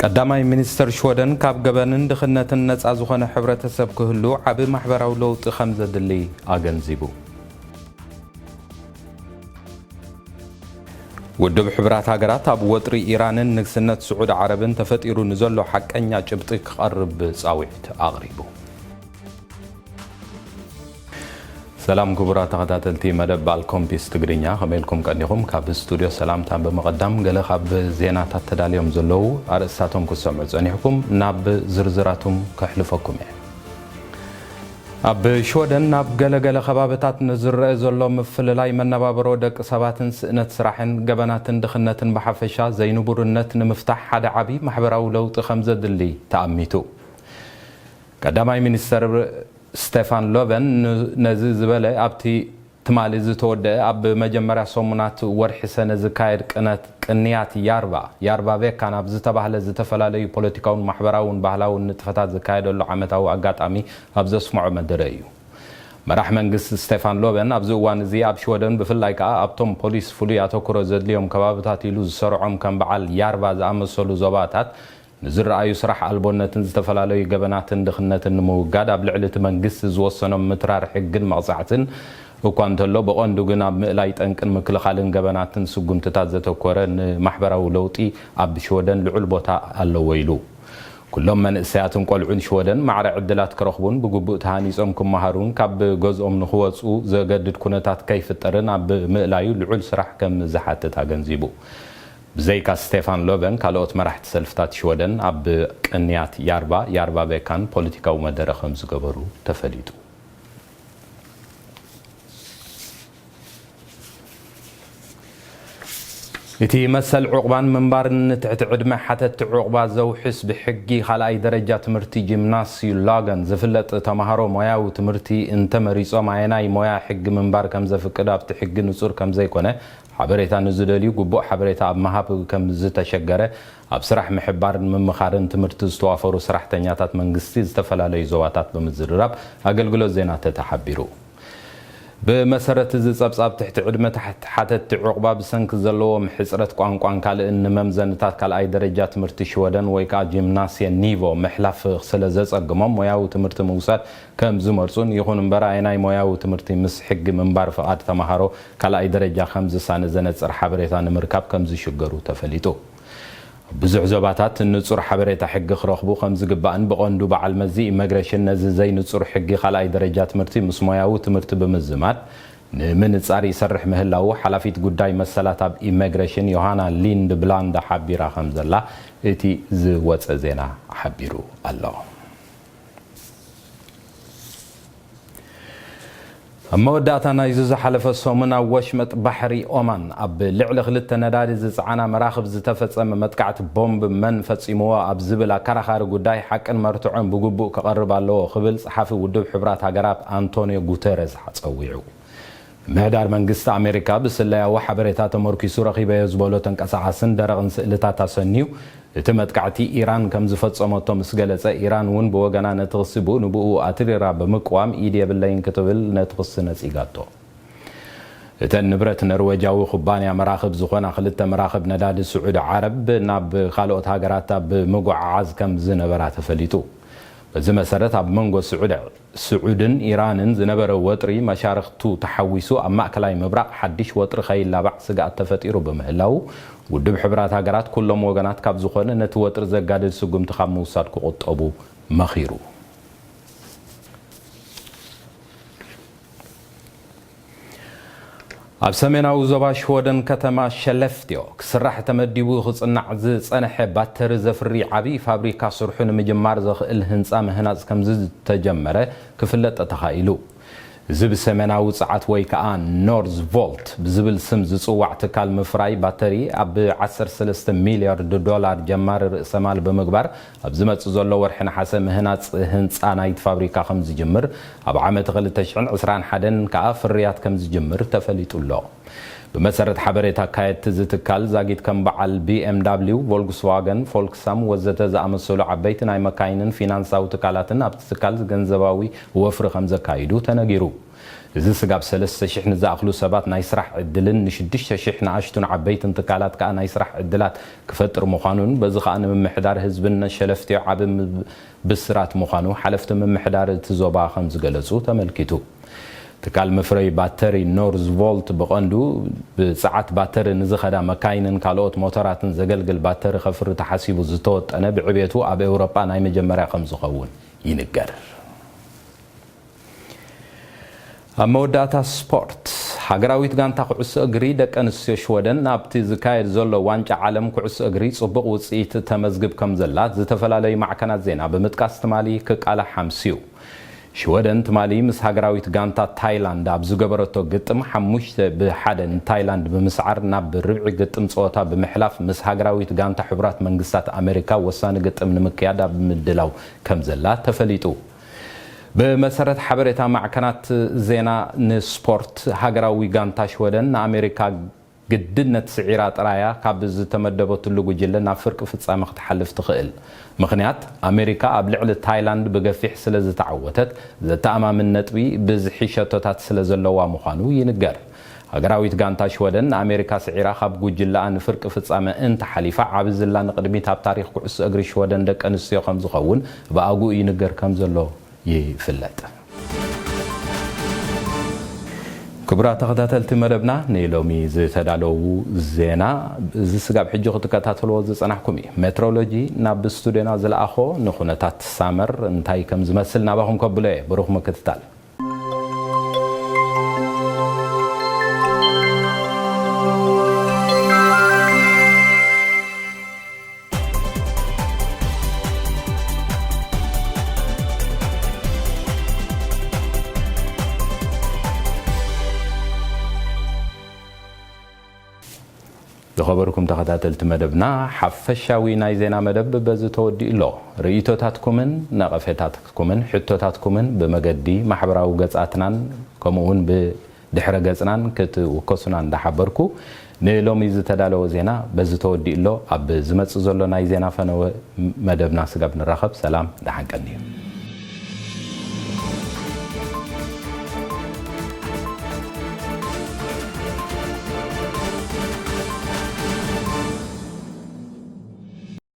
ቀዳማይ ሚኒስተር ሽወደን፣ ካብ ገበንን ድኽነትን ነጻ ዝኾነ ሕብረተሰብ ክህሉ ዓቢ ማሕበራዊ ለውጢ ከም ዘድሊ ኣገንዚቡ። ውድብ ሕቡራት ሃገራት ኣብ ወጥሪ ኢራንን ንግስነት ስዑድ ዓረብን ተፈጢሩ ንዘሎ ሓቀኛ ጭብጢ ክቐርብ ጻውዒት ኣቕሪቡ። ሰላም ክቡራት ተኸታተልቲ መደብ ባልኮምፒስ ትግርኛ፣ ከመይ ኢልኩም ቀኒኹም? ካብ ስቱድዮ ሰላምታ ብምቕዳም፣ ገለ ካብ ዜናታት ተዳልዮም ዘለዉ ኣርእስታቶም ክትሰምዑ ጸኒሕኩም፣ ናብ ዝርዝራቶም ከሕልፈኩም እየ። ኣብ ሽወደን ኣብ ገለገለ ከባብታት ንዝረአ ዘሎ ምፍልላይ መነባብሮ ደቂ ሰባትን ስእነት ስራሕን ገበናትን ድኽነትን ብሓፈሻ ዘይንቡርነት ንምፍታሕ ሓደ ዓቢ ማሕበራዊ ለውጢ ከም ዘድሊ ተኣሚቱ። ቀዳማይ ሚኒስተር ስቴፋን ሎቨን ን-፣ ነዚ ዝበለ ኣብቲ ትማሊ ዝተወደአ ኣብ መጀመርያ ሰሙናት ወርሒ ሰነ ዝካየድ ቅነት-፣ ቅንያት ያርባ፣ ያርባ ቬካን ኣብ ዝተባህለ ዝተፈላለዩ ፖለቲካውን ማሕበራውን ባህላውን ንጥፈታት ዝካየደሉ ዓመታዊ ኣጋጣሚ ኣብ ዘስምዖ መደረ እዩ። መራሕ መንግስቲ ስቴፋን ሎቨን ኣብዚ እዋን እዚ ኣብ ሽወደን ብፍላይ ከኣ ኣብቶም ፖሊስ ፍሉይ ኣተኩሮ ዘድልዮም ከባብታት ኢሉ ዝሰርዖም ከም በዓል ያርባ ዝኣመሰሉ ዞባታት ንዝረኣዩ ስራሕ ኣልቦነትን ዝተፈላለዩ ገበናትን ድኽነትን ንምውጋድ ኣብ ልዕሊ እቲ መንግስቲ ዝወሰኖም ምትራር ሕግን መቕጻዕትን እኳ እንተሎ፣ ብቐንዱ ግን ኣብ ምእላይ ጠንቅን ምክልኻልን ገበናትን ስጉምትታት ዘተኮረ ንማሕበራዊ ለውጢ ኣብ ሽወደን ልዑል ቦታ ኣለዎ ኢሉ። ኩሎም መንእሰያትን ቆልዑን ሽወደን ማዕረ ዕድላት ክረኽቡን ብግቡእ ተሃኒጾም ክመሃሩን ካብ ገዝኦም ንኽወጹ ዘገድድ ኩነታት ከይፍጠርን ኣብ ምእላዩ ልዑል ስራሕ ከም ዝሓትት ኣገንዚቡ። ብዘይካ ስቴፋን ሎቨን፣ ካልኦት መራሕቲ ሰልፍታት ሽወደን ኣብ ቅንያት ያርባ፣ ያርባ ቬካን ፖለቲካዊ መደረ ከም ዝገበሩ ተፈሊጡ። እቲ መሰል ዑቕባን ምንባርን ንትሕቲ ዕድመ ሓተትቲ ዑቕባ ዘውሕስ ብሕጊ ካልኣይ ደረጃ ትምህርቲ ጂምናስዩ ላገን ዝፍለጥ ተምሃሮ ሞያዊ ትምህርቲ እንተመሪጾም ኣየናይ ሞያ ሕጊ ምንባር ከም ዘፍቅድ ኣብቲ ሕጊ ንጹር ከም ዘይኮነ ሓበሬታ ንዝደልዩ ግቡእ ሓበሬታ ኣብ ምሃብ ከም ዝተሸገረ ኣብ ስራሕ ምሕባርን ምምኻርን ትምህርቲ ዝተዋፈሩ ሰራሕተኛታት መንግስቲ ዝተፈላለዩ ዞባታት ብምዝርራብ ኣገልግሎት ዜና ተተ ሓቢሩ። ብመሰረት እዚ ጸብጻብ ትሕቲ ዕድመ ታሕቲ ሓተትቲ ዑቕባ ብሰንኪ ዘለዎም ሕጽረት ቋንቋን ካልእን ንመምዘንታት ካልኣይ ደረጃ ትምህርቲ ሽወደን ወይ ከኣ ጂምናስየ ኒቮ ምሕላፍ ስለ ዘጸግሞም ሞያዊ ትምህርቲ ምውሳድ ከም ዝመርጹን ይኹን እምበር ኣየናይ ሞያዊ ትምህርቲ ምስ ሕጊ ምንባር ፍቓድ ተምሃሮ ካልኣይ ደረጃ ከም ዝሳነ ዘነጽር ሓበሬታ ንምርካብ ከም ዝሽገሩ ተፈሊጡ። ብዙሕ ዞባታት ንጹር ሓበሬታ ሕጊ ክረኽቡ ከም ዝግባእን ብቐንዱ በዓል መዚ ኢመግሬሽን ነዚ ዘይንጹር ሕጊ ካልኣይ ደረጃ ትምህርቲ ምስ ሞያዊ ትምህርቲ ብምዝማድ ንምንጻር ይሰርሕ ምህላዉ ሓላፊት ጉዳይ መሰላት ኣብ ኢመግሬሽን ዮሃና ሊንድ ብላንዳ ሓቢራ ከም ዘላ እቲ ዝወጸ ዜና ሓቢሩ ኣሎ። ኣብ መወዳእታ ናይዚ ዝሓለፈ ሰሙን ኣብ ወሽመጥ ባሕሪ ኦማን ኣብ ልዕሊ ክልተ ነዳዲ ዝጸዓና መራኽብ ዝተፈጸመ መጥቃዕቲ ቦምብ መን ፈጺምዎ ኣብ ዝብል ኣከራኻሪ ጉዳይ ሓቅን መርትዖን ብግቡእ ክቐርብ ኣለዎ ክብል ጸሓፊ ውድብ ሕቡራት ሃገራት ኣንቶኒዮ ጉተረዝ ጸዊዑ። ምሕዳር መንግስቲ ኣሜሪካ ብስለያዊ ሓበሬታ ተመርኪሱ ረኺበዮ ዝበሎ ተንቀሳቓስን ደረቕን ስእልታት ኣሰንዩ እቲ መጥቃዕቲ ኢራን ከም ዝፈጸመቶ ምስ ገለጸ፣ ኢራን እውን ብወገና ነቲ ክሲ ብኡ ንብኡ ኣትሪራ ብምቅዋም ኢድ የብለይን ክትብል ነቲ ክሲ ነጺጋቶ። እተን ንብረት ነርወጃዊ ኩባንያ መራኽብ ዝኾና ክልተ መራኽብ ነዳዲ ስዑዲ ዓረብ ናብ ካልኦት ሃገራት ኣብ ምጉዕዓዝ ከም ዝነበራ ተፈሊጡ። በዚ መሰረት ኣብ መንጎ ስዑዲ ስዑድን ኢራንን ዝነበረ ወጥሪ መሻርኽቱ ተሓዊሱ ኣብ ማእከላይ ምብራቕ ሓድሽ ወጥሪ ከይላባዕ ስግኣት ተፈጢሩ ብምህላዉ፣ ውድብ ሕቡራት ሃገራት ኩሎም ወገናት ካብ ዝኾነ ነቲ ወጥሪ ዘጋድድ ስጉምቲ ካብ ምውሳድ ክቑጠቡ መኺሩ። ኣብ ሰሜናዊ ዞባ ሽወደን ከተማ ሸለፍትዮ ክስራሕ ተመዲቡ ክጽናዕ ዝጸንሐ ባተሪ ዘፍሪ ዓቢ ፋብሪካ ስርሑ ንምጅማር ዘኽእል ህንጻ ምህናጽ ከም ዝተጀመረ ክፍለጥ ተኻኢሉ። እዚ ብሰሜናዊ ጸዓት ወይ ከኣ ኖርዝ ቮልት ብዝብል ስም ዝጽዋዕ ትካል ምፍራይ ባተሪ ኣብ ዓሰርተ ሰለስተ ሚልያርድ ዶላር ጀማሪ ርእሰማል ብምግባር ኣብ ዝመጽእ ዘሎ ወርሒ ነሓሰ ምህናጽ ህንጻ ናይቲ ፋብሪካ ከም ዝጅምር፣ ኣብ ዓመት ክልተ ሽሕን ዕስራን ሓደን ከኣ ፍርያት ከም ዝጅምር ተፈሊጡ ኣሎ። ብመሰረት ሓበሬታ ኣካየድቲ እዚ ትካል፣ ዛጊት ከም በዓል ቢ ኤም ዳብሊው፣ ቮልክስዋገን፣ ፎልክሳም ወዘተ ዝኣመሰሉ ዓበይቲ ናይ መካይንን ፊናንሳዊ ትካላትን ኣብቲ ትካል ገንዘባዊ ወፍሪ ከም ዘካይዱ ተነጊሩ። እዚ ስጋብ ሰለስተ ሽሕ ንዝኣኽሉ ሰባት ናይ ስራሕ ዕድልን ንሽዱሽተ ሽሕ ንኣሽቱን ዓበይትን ትካላት ከኣ ናይ ስራሕ ዕድላት ክፈጥር ምዃኑን፣ በዚ ከኣ ንምምሕዳር ህዝብን ሸለፍቲዮ ዓቢ ም-፣ ብስራት ምዃኑ ሓለፍቲ ምምሕዳር እቲ ዞባ ከም ዝገለጹ ተመልኪቱ። ትካል መፍረይ ባተሪ ኖርዝ ቮልት ብቐንዱ ብጸዓት ባተሪ ንዝኸዳ መካይንን ካልኦት ሞተራትን ዘገልግል ባተሪ ከፍሪ ተሓሲቡ ዝተወጠነ ብዕቤቱ ኣብ ኤውሮጳ ናይ መጀመርያ ከም ዝኸውን ይንገር። ኣብ መወዳእታ ስፖርት፣ ሃገራዊት ጋንታ ኩዕሶ እግሪ ደቂ ኣንስትዮ ሽወደን ናብቲ ዝካየድ ዘሎ ዋንጫ ዓለም ኩዕሶ እግሪ ጽቡቕ ውጽኢት ተመዝግብ ከም ዘላ ዝተፈላለዩ ማዕከናት ዜና ብምጥቃስ ትማሊ ክቃላሕ ሓምስዩ። ሽወደን ትማሊ ምስ ሃገራዊት ጋንታ ታይላንድ ኣብ ዝገበረቶ ግጥም ሓሙሽተ ብሓደ ንታይላንድ ብምስዓር ናብ ርብዒ ግጥም ጸወታ ብምሕላፍ ምስ ሃገራዊት ጋንታ ሕቡራት መንግስታት ኣሜሪካ ወሳኒ ግጥም ንምክያድ ኣብ ምድላው ከም ዘላ ተፈሊጡ። ብመሰረት ሓበሬታ ማዕከናት ዜና ንስፖርት፣ ሃገራዊ ጋንታ ሽወደን ንኣሜሪካ ግድነት ስዒራ ጥራያ ካብ ዝተመደበትሉ ጉጅለ ናብ ፍርቂ ፍጻመ ክትሓልፍ ትኽእል። ምኽንያት፣ ኣሜሪካ ኣብ ልዕሊ ታይላንድ ብገፊሕ ስለ ዝተዓወተት፣ ዘተኣማምን ነጥቢ ብዝሒ ሸቶታት ስለ ዘለዋ ምዃኑ ይንገር። ሃገራዊት ጋንታ ሽወደን ንኣሜሪካ ስዒራ ካብ ጉጅለኣ ንፍርቂ ፍጻመ እንተሓሊፋ፣ ዓቢ ዝላ ንቕድሚት ኣብ ታሪኽ ኩዕሶ እግሪ ሽወደን ደቂ ኣንስትዮ ከም ዝኸውን ብኣግኡ ይንገር ከም ዘሎ ይፍለጥ። ክቡራት ተኸታተልቲ መደብና፣ ንሎሚ ዝተዳለዉ ዜና፣ እዚ ስጋብ ሕጂ ክትከታተልዎ ዝጸናሕኩም እዩ። ሜትሮሎጂ ናብ ስቱድዮና ዝለኣኾ ንኹነታት ሳመር እንታይ ከም ዝመስል ናባኹም ከብሎ እየ። ብሩኽ ምክትታል። ዝኸበርኩም ተኸታተልቲ መደብና፣ ሓፈሻዊ ናይ ዜና መደብ በዚ ተወዲኡ ኣሎ። ርእይቶታትኩምን ነቐፌታትኩምን ሕቶታትኩምን ብመገዲ ማሕበራዊ ገጻትናን ከምኡ እውን ብድሕረ ገጽናን ክትውከሱና እንዳሓበርኩ፣ ንሎሚ ዝተዳለወ ዜና በዚ ተወዲኡ ኣሎ። ኣብ ዝመጽእ ዘሎ ናይ ዜና ፈነወ መደብና ስጋብ ንራኸብ፣ ሰላም፣ ደሓን ቀንዩ።